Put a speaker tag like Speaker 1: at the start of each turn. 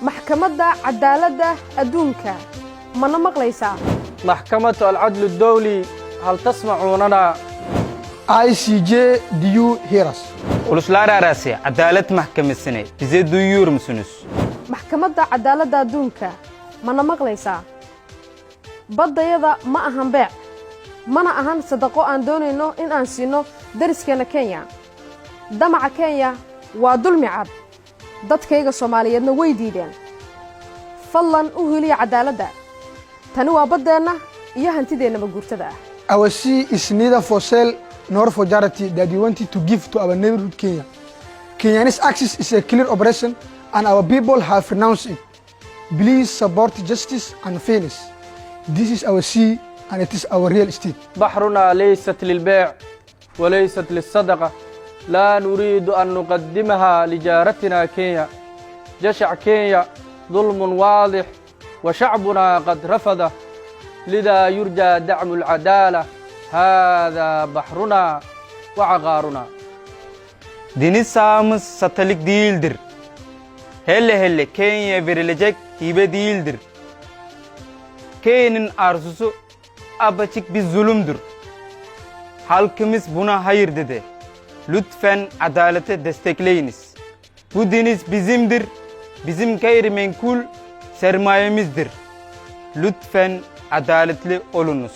Speaker 1: Maxkamadda Cadaaladda Adduunka, mana maqlaysaa?
Speaker 2: محكمة العدل الدولي، هل تسمعوننا؟
Speaker 3: ICJ, do you hear us?
Speaker 4: Uluslararası Adalet Mahkemesi'ni bize duyuyor musunuz?
Speaker 1: Maxkamadda Cadaaladda Adduunka, mana maqlaysaa? Baddayada ma ahan beec, mana ahan sadaqo aan doonayno in aan siinno dariskeenna Kenya. Damaca Kenya waa dulmi cad, dadkayga Soomaaliyeedna way diideen. Fadlan u hiiliya caddaaladda. Tani waa baddeenna iyo hantideenna maguurtada ah.
Speaker 3: Our sea is neither for sale nor for charity that we wanted to give to our neighborhood Kenya. Kenyan's access is a clear oppression and our people have renounced it. Please support justice and fairness. This is our sea and it is our real estate.
Speaker 2: بحرنا ليست للبيع وليست للصدقة، لا نريد أن نقدمها لجارتنا كينيا. جشع كينيا ظلم واضح وشعبنا قد رفضه، لذا يرجى دعم العدالة. هذا بحرنا وعقارنا.
Speaker 4: Deniz sahamız satılık değildir. Hele hele Kenya'ya verilecek hibe değildir. Kenya'nın arzusu apaçık bir zulümdür. Halkımız buna hayır dedi. Lütfen adaleti destekleyiniz. Bu deniz bizimdir. Bizim gayrimenkul sermayemizdir. Lütfen adaletli olunuz.